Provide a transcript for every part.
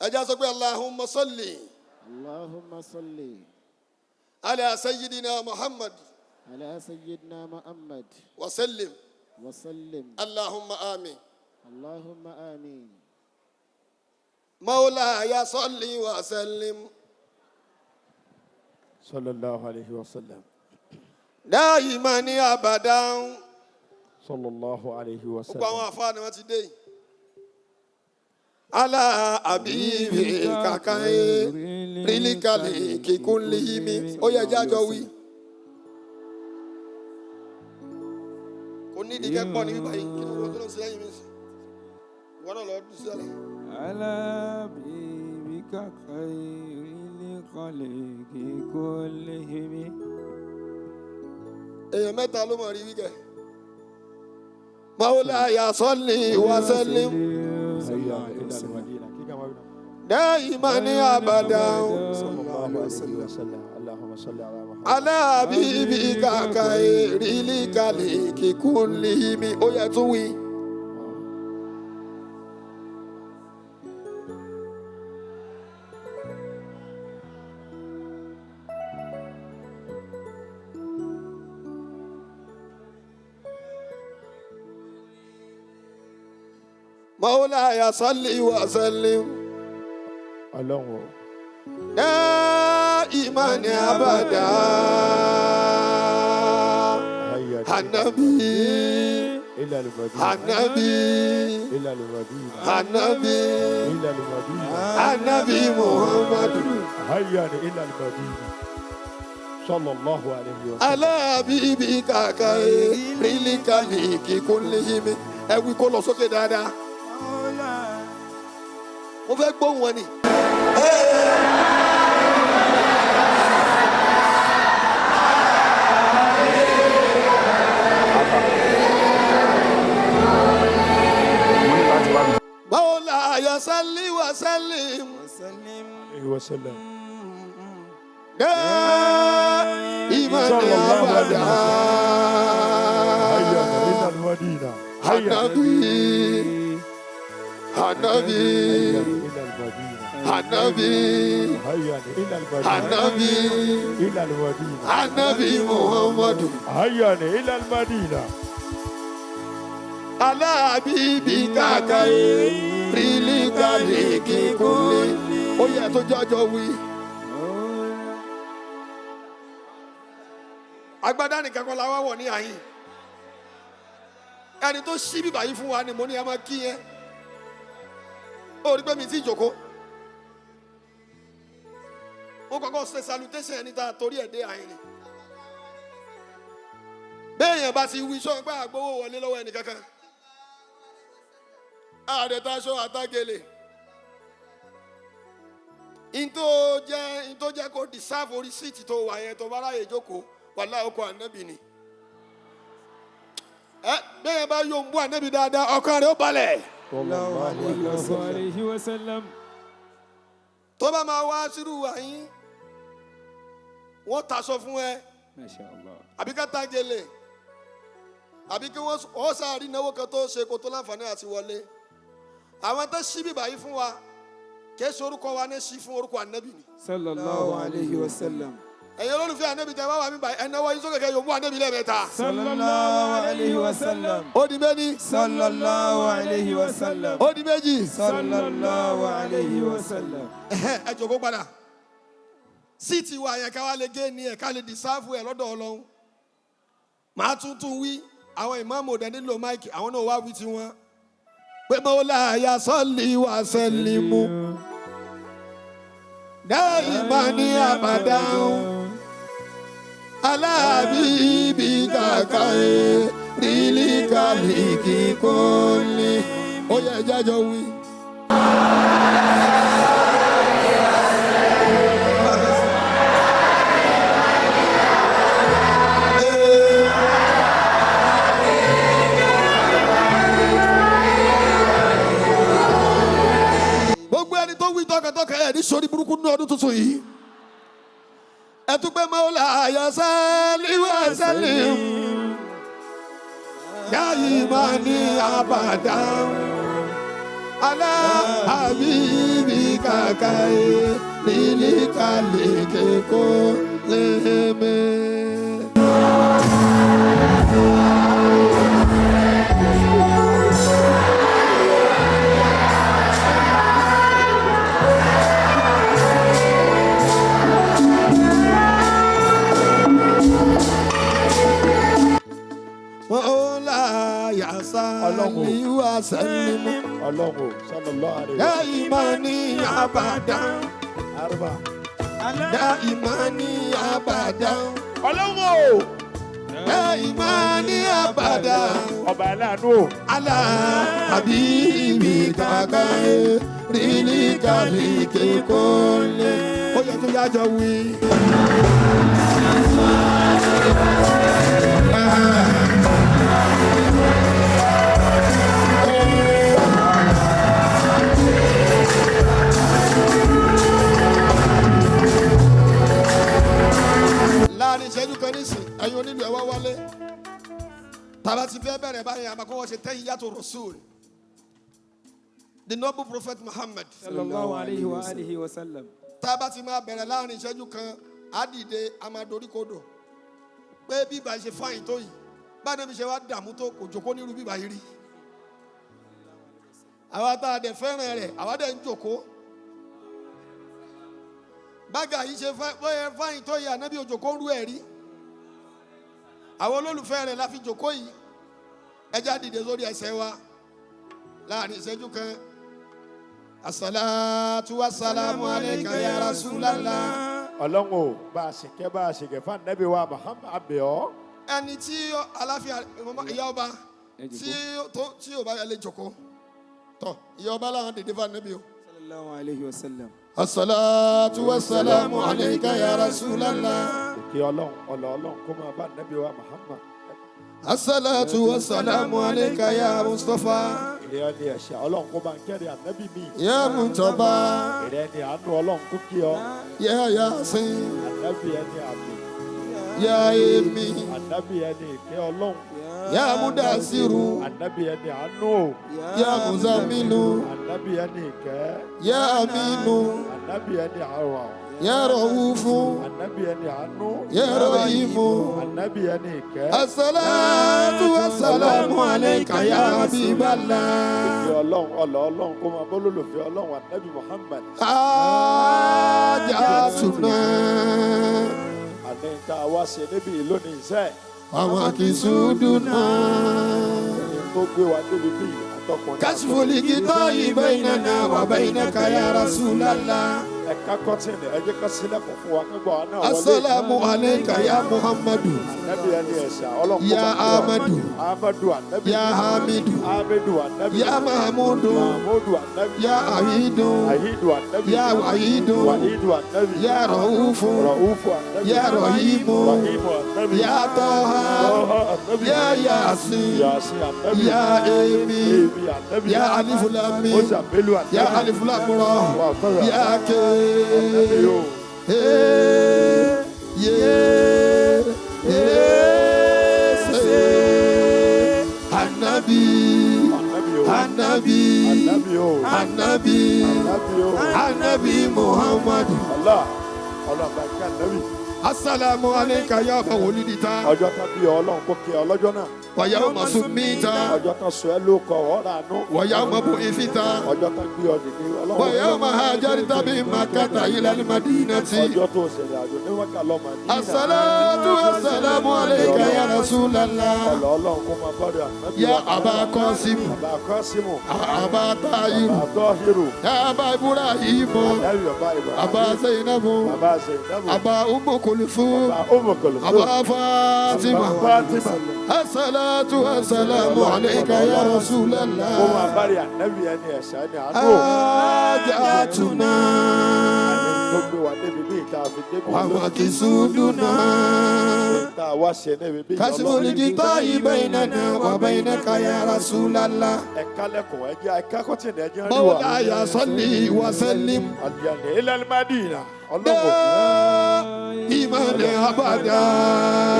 Ẹ jẹ́ sọ pé Allahumma salli. Allahumma salli. Ala sayyidina Muhammad. Ala sayyidina Muhammad. Wa sallim. Wa sallim. Allahumma amin. Allahumma amin. Mawlaya salli wa sallim. Sallallahu alayhi wa sallam. Daiman abadan. Sallallahu alayhi wa Gbogbo àwọn sallam. àfáà ni wọ́n ti dé yìí. Ala abibi kàkàyé rílíkàlì kíkún líhìmí. Ó yẹ jájọ wí. Kò ní ìdíkẹ́ pọ̀ ní bíbá yìí. Kí ló kí ló ń ṣe lẹ́yìn mi sí? Ìwọ náà lọ dùn sí ọ̀la. على حبيبك خير الخلق كلهم. Èèyàn mẹ́ta ló mọ̀ rí wíkẹ́. Mawlaya salli wa sallim. Hayya ila al-Madina. Kíkà máa bí náà. Daiman abadan. Sallallahu alayhi wa sallam. Allahumma salli ala Muhammad. Ala habibika khairil khaliki kullihim. Ó yẹ tún wí. Mawlaya salli wa sallim. Ọlọ́run o. Daiman abadan. Hayya Anabi, ila al-Madina. Anabi, Ila al-Madina. Anabi, Ila al-Madina. Anabi Muhammadu. Hayya ila al-Madina. Sallallahu alayhi wa sallam. Ala habibika khairil khaliki kullihim. Ẹ wí kó lọ sókè dáadáa. Mo fẹ́ gbóhùn wọn ni. Mawlaya salli wa sallim. Alayhi wa sallam. Daiman Sallallahu alayhi wa Hayya abadan. ila al-Madina. Hayya Anabi, Anabi, ila al-Madina. Anabi, Hayya ila al-Madina. Anabi, Ila al-Madina. Anabi Muhammadu. Hayya ila al-Madina. Ala habibika khairil khaliki kulli. Ó yẹ tó jọjọ wí. Agbádá nìkan kọ́ la wá wọ̀ ní àyín. Ẹni tó ṣí bíbà yìí fún wa ni mo ní ẹ máa kí yẹn. Ó rí pé mi ti jòkó. Mo kọ́kọ́ ṣe salutation ẹni tá a torí ẹ̀ dé àyín ni. Béèyàn bá ti wí sọ́n pé àgbowó wọlé lọ́wọ́ ẹnì kankan. Ààrẹ taṣọ àtàgèlè. Ntó jẹ́ kó deserve orí síìtì tó wà yẹn tó bá ráyè jókòó wàhálà ọkọ̀ ànábì ni. Ẹ bẹ́ẹ̀ bá yóò ń bú ànábì dáadáa ọkàn rẹ̀ ó balẹ̀. Sallallahu alayhi wa Sallallahu alayhi wa sallam. Tó bá máa wá sírù àyín, wọ́n taṣọ fún ẹ Masha Allah. àbí ká tàgèlè àbí kí wọ́n ọ̀ sáà náwó kan tó ṣe kó tó láǹfààní àti wọlé. Àwọn tó ṣí bíbà yìí fún wa kì í ṣe orúkọ wa ní ṣí fún orúkọ ànábì ni. Sallallahu alayhi wa sallam. Ẹ̀yin olólùfẹ́ ànábì tẹ bá wà mí báyìí ẹ̀ náwó yín sókè kẹ́ yóò mú ànábì lẹ́ẹ̀mẹ́ta. Sallallahu alayhi wa sallam. Ó di méjì. Sallallahu alayhi wa sallam. Ó di méjì. Sallallahu alayhi wa sallam. Ẹ jòkó padà. Síìtì wa yẹn ká wá lè gé ni ẹ̀ ká lè dìsáàfù ẹ̀ lọ́dọ̀ Ọlọ́run. Màá tún tún wí àwọn ìmáàmù òde nílò máìkì àwọn náà wá wí tiwọn. Pé Mawlaya salli wa sallimu. Daiman abadan. Ala habibika khairil khaliki kulli. Ó yẹ jájọ wí. Gbogbo ẹni tó wí tọkàntọkàn ẹ ní sori burúkú ní ọdún tuntun yìí. Ẹ tún pé Mawlaya salli wa sallim. Daiman abadan. Ala habibika خير الخلق كلهم. مولاي صل وسلم Ọlọ́run sallallahu alaihi wasallam. دائما أبدا Arba. دائما أبدا Ọlọ́run o. دائما أبدا Ọba aláàánú o. على حبيبك خير الخلق كلهم. Ó yẹ tó yájọ wí. Láàrin ìṣẹ́jú kan nísìn, ẹ̀yin onílù ẹ̀ wá wálé. Tàbá ti fẹ́ bẹ̀rẹ̀ báyìí, àmọ́ kó wọ́n ṣe tahiyyatu rasul. The noble prophet Muhammad. Sallallahu alayhi wa alihi wa sallam. Tá a bá ti máa bẹ̀rẹ̀ láàrin ìṣẹ́jú kan, á dìde, a máa dorí kodò. Pé bíbá ṣe fáyìn tó yìí, báyìí náà ṣe wá dààmú tó kò jókòó nírú bíbá yìí rí. Àwa tá a dẹ̀ fẹ́ràn rẹ̀, àwa dẹ̀ ń jókòó. Bága yìí ṣe fáyìn tó yìí, ànábì ò jókòó ń rú ẹ̀ rí. Àwọn olólùfẹ́ rẹ̀ la fi jókòó yìí. Ẹ já dìde sórí ẹsẹ̀ wa láàrin ìṣẹ́jú kan. Assalatu wassalamu alayka ya Rasulallah. Ọlọ́run o, bá a ṣe kẹ́ bá a ṣe kẹ́ fún Ànábì wa Muhammad abẹ́ọ́. Ẹni tí aláfíà ìyá ọba Ẹ jókòó. tí tó tí ò bá lè jókòó tọ ìyá ọba làwọn dìde fún Ànábì o. Sallallahu alayhi wa sallam. Assalatu wassalamu alayka ya Rasulallah. Ìkẹ́ Ọlọ́run, ọlọ́ Ọlọ́run kó máa bá Ànábì wa Muhammad. Assalatu wassalamu alayka ya Mustafa. Ìrẹ́ ẹni ẹ̀ṣẹ̀ Ọlọ́run kó máa ń kẹ́rì Ànábì mi. Ya Mujtaba. Ìrẹ́ ẹni àánú Ọlọ́run kó kí ọ. Ya Yasin. Ànábì ẹni àmì. Ya Emi. Ànábì ẹni ìkẹ́ Ọlọ́run. Ya Mudasiru. Ànábì ẹni àánú o. Ya Muzamilu. Ànábì ẹni ìkẹ́. Ya Aminu. Ànábì ẹni àrọ̀. Ya Raufu. Ànábì ẹni àánú. Ya Rahimu. Ànábì ẹni ìkẹ́. Assalatu wassalamu alayka ya Habiballah. Ìkẹ́ Ọlọ́run, ọlọ́ Ọlọ́run kó máa bọ́ lólùfẹ́ Ọlọ́run Ànábì Muhammad. Hajatuna Àní tá a wá ṣe níbí lónìí iṣẹ́. wa makisuduna. Ní tó gbé wa débi bí àtọkùnrin. Kashful ghita'i baynana wa baynaka ya Rasulallah. Ẹ̀ka kọ́tìnì ẹ jẹ́ ká sílẹ̀kùn fún wa ká gbà wá náà wọlé. Assalamu alayka ya Muhammadu. Ànábì ẹni ẹ̀ṣà Ọlọ́run kó Ya máa kí ọ. Ahmadu. Ahmadu Ànábì. Ya Hamidu. Hamidu Ànábì. Ya Mahmudu. Mahmudu Ànábì. Ya Ahidu. Ahidu Ànábì. Ya Wahidu. Wahidu Ànábì. Ya Raufu. Raufu Ànábì. Ya Rahimu. Rahimu Ànábì. Ya Taha. Tọ́ha Ànábì. Ya Yasin. Yasin Ànábì. Ya Emi. Emi Ànábì. Ya Alif Lam Mim. Mozambilu Ànábì. Ya Alif Lam Ra. Wà fẹ́rẹ̀. Ya K. Ànábì o. E. Ye. E. Se. Annabi. Ànábì o. Annabi. Ànábì o. Annabi. Ànábì o. Annabi Muhammad. Allah. Ọlọ́run bá kí Ànábì. Assalamu alayka ya mawlidita. Ọjọ́ tán bí Ọlọ́run kó kí ọ lọ́jọ́ náà. Wa yawma summita. Ọjọ́ tán sọ ẹ́ ló kọ ọ̀rọ̀ àánú. Wa yawma bu'ithita. Ọjọ́ tán gbé ọ dìde Ọlọ́run. Wa yawma hajarta min Makkata ila al-Madinati. Ọjọ́ tó ṣẹlẹ̀ àjò ní wákà lọ́mọ ní. Assalatu wassalamu alayka ya Rasulallah. Ọlọ́ Ọlọ́run kó máa bá rẹ̀ Ànábì Ya wa. Aba Qasim. Bàbá Kọ́símù. Aba Tayyib. Bàbá Tọ́hírù. Ya Aba Ibrahim. Ànábì bàbá Ibrahim. Aba Zainabu. Bàbá Zainabu. Aba Ummu Kulthum. Bàbá Umu Kulthum. Aba Fatima. Fatima. Assalatu wassalamu alayka ya Rasulallah. Kó máa bá rẹ̀ Ànábì ẹni ẹ̀ṣẹ̀ ẹni àánú. Hajatuna. Àní tó gbé wa débi bí ìta fi débi Wa makisuduna. Tá a wá ṣe níbi bí Kashful ghita'i baynana wa baynaka ya Rasulallah. Ẹ̀ka lẹ́kùn ẹ̀jẹ̀ ẹ̀ka kọ́tìnì ẹ̀jẹ̀ ń rí wa. Mawlaya salli wa sallim. Àlìyànní ilal Madina. Ọlọ́run. Iman abada.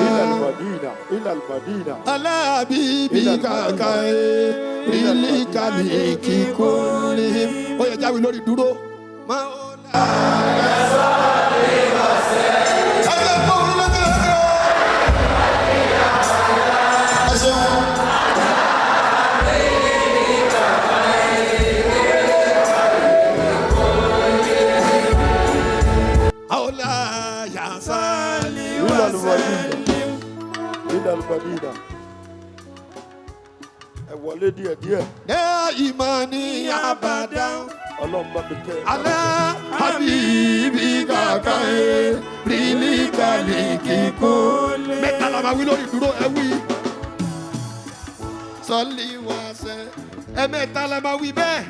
Ilal Madina. Ilal Madina. Ala habibika khairil khalqi kullihim. Ó yẹ jáwé lórí dúró. Maola. Ẹgbẹ́ gbóhùn lókè lókè o. Ẹ ṣeun. Maola ya sali إلى المدينة إلى المدينة ẹ wọlé díẹ̀ díẹ̀ Daimani abadan. ọlọ́run bá mi kẹ́ ẹ. Ala habibi kaka e rílí kàlíkì kó. Mẹ́ta la máa wí lórí ìdúró ẹ wí. Sọ́lí wá sẹ́. Ẹ̀mẹ́ta la máa wí bẹ́ẹ̀.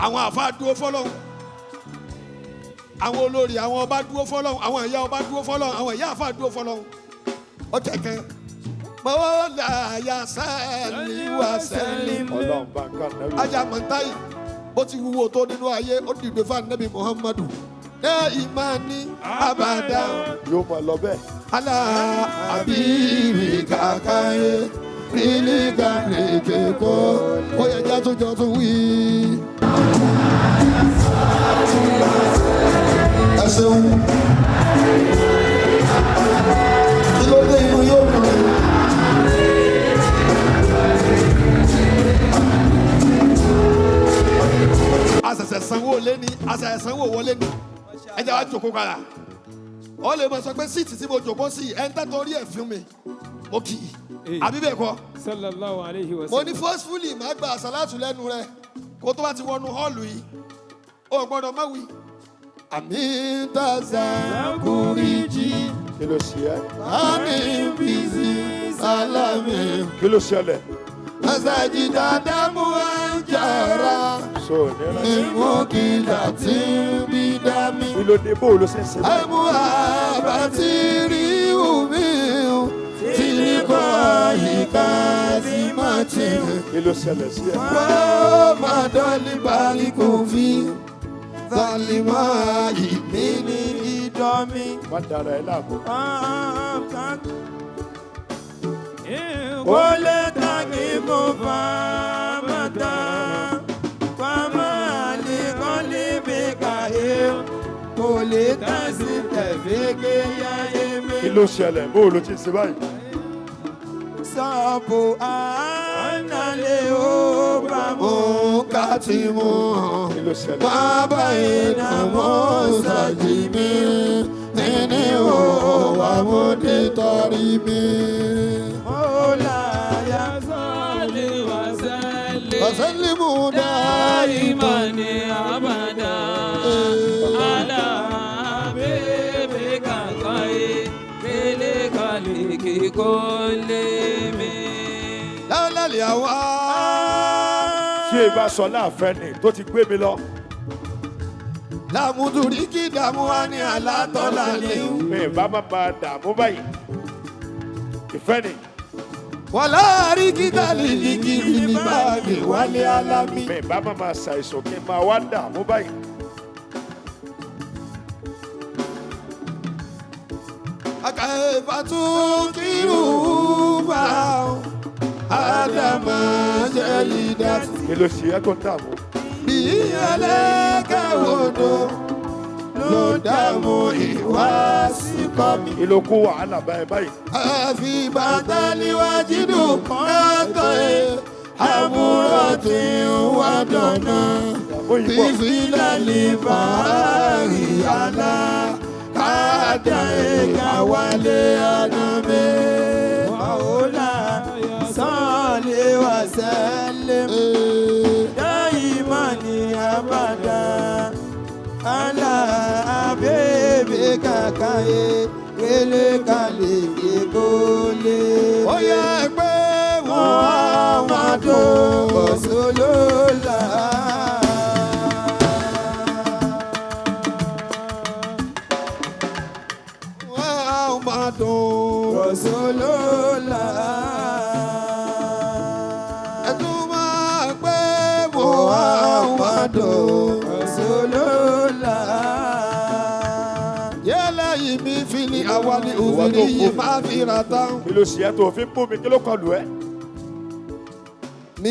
Àwọn àfa dúró fọ́lọ́hún. Àwọn olórí àwọn ọba dúró fọ́lọ́hún. Àwọn ìyá ọba dúró fọ́lọ́hún. Àwọn ìyá àfa dúró fọ́lọ́hún. Ó tẹ̀ kan. Mọ́lá yà sẹ́ẹ̀lì wá sẹ́ẹ̀lì ọlọ́run bá ń ká nàbí. ajá mọ̀ntáyì bó ti wúwo tó nínú ayé ó dìde fún anabi muhammadu ẹ ìmáni abada yóò máa lọ bẹ́ẹ̀. ala abiri kàkàyé rílí kàlíkì kó ó yẹ jẹ́ tó jọ tó wí. ẹ ṣeun kí ló dé inú yóò dùn mí. Àṣẹ̀ṣẹ̀ sanwó lé ní àṣẹ̀ṣẹ̀ sanwó wọlé ní ẹ jẹ́ wá jòkó padà ọ lè máa sọ pé síìtì tí mo jòkó sí ẹ ń tẹ́tọ́ orí ẹ̀ fún mi mo kì í àbí bẹ́ẹ̀ kọ́ Sallallahu alayhi wa mo ní sallam. forcefully máa gba àṣàlátù lẹ́nu rẹ kó tó bá ti wọnú họ́ọ̀lù yìí o gbọ́dọ̀ má wí. Àmì tàzà kúrìjì kí ló ṣe ẹ́ àmì bìzì sálámì kí ló ṣẹlẹ̀ masajì dàdámù àjàrà so ní rántí. ìmúkìlà tí ń bí dámì. kí ló dé bó ló ṣe ń ṣe báyìí. Ẹmu àbátìrí omi tí kò yíká sí màtí. kí ló ṣẹlẹ̀ sí ẹ. Wọ́n máa dọ́lí balí kò fi dọ́lí máa ìmí ní. Ìdọ́mi. má dara ẹ láàmú. Kólé tàbí mo fàmàtà, fàmàlì kọ́lé mi kàyé, kò lè tàsí tẹ̀fẹ́gẹ́ yá èmi. kí ló ṣẹlẹ̀ bó ló ti ń ṣe báyìí. Sọ̀bù ànálẹ́ ó bá mú. Mú ká ti mú. kí ló ṣẹlẹ̀. Bàbá ìdààmú sàjì mi, níní òwà mú nítorí mi. Mọ́láyà Salli wa sallim. Ọ̀sẹ̀-lì-mú dáìmọ̀. Daimani abada. Ala habibika khairil khalqi kullihim. Lálẹ́ àwa. ṣé ibà sọ láàfẹ́ ni tó ti gbé mi lọ. Làmúdùrí kí dààmú wa ní àlátọ́lá lè. mi ì bá má máa dààmú báyìí. ìfẹ́ ni Wàlá rí kíkà lè kiri ní báàgì wálé alámí. mi ì bá má máa ṣàìsàn kí n máa wá dààmú báyìí. Àkàìfà tún kírun bá Ádámà jẹ́ ìdásí. kí ló ṣe ẹ́ tó ń dààmú. Bí ẹlẹ́kẹ̀wòdò ló dààmú ìwá síkọ́ mi. kí ló kó wàhálà báyìí báyìí. Àfi bàtà níwájú dùn kọ́ńtọ̀ ẹ̀ àbúrò tí ń wá dọ̀nà. ìdààmú yìí pọ̀. Fífilẹ̀ fàárì àlá káàdà ẹ̀ka wálé ọ̀nà mi. Mọ́láyà sọ́ọ̀lì wà sẹ́lẹ̀m. Dáìmọ̀nì àbàdà, àlà àbẹ̀bẹ̀ kàkàyé, kélé kalẹ̀ kíkólé. Ó yẹ pé wọ́n á máa dùn. Rasulullah. Wọ́n á máa dùn. Rasulullah. Ẹ tún máa pé wọ́n á máa dùn. Rasulullah. Yẹ́lẹ̀ yìí mi fi ni àwa ni òfin yìí máa fi ra tán. Kí ló ṣe ẹ́ tó fi ń bú mi kí ló kọlù ẹ́?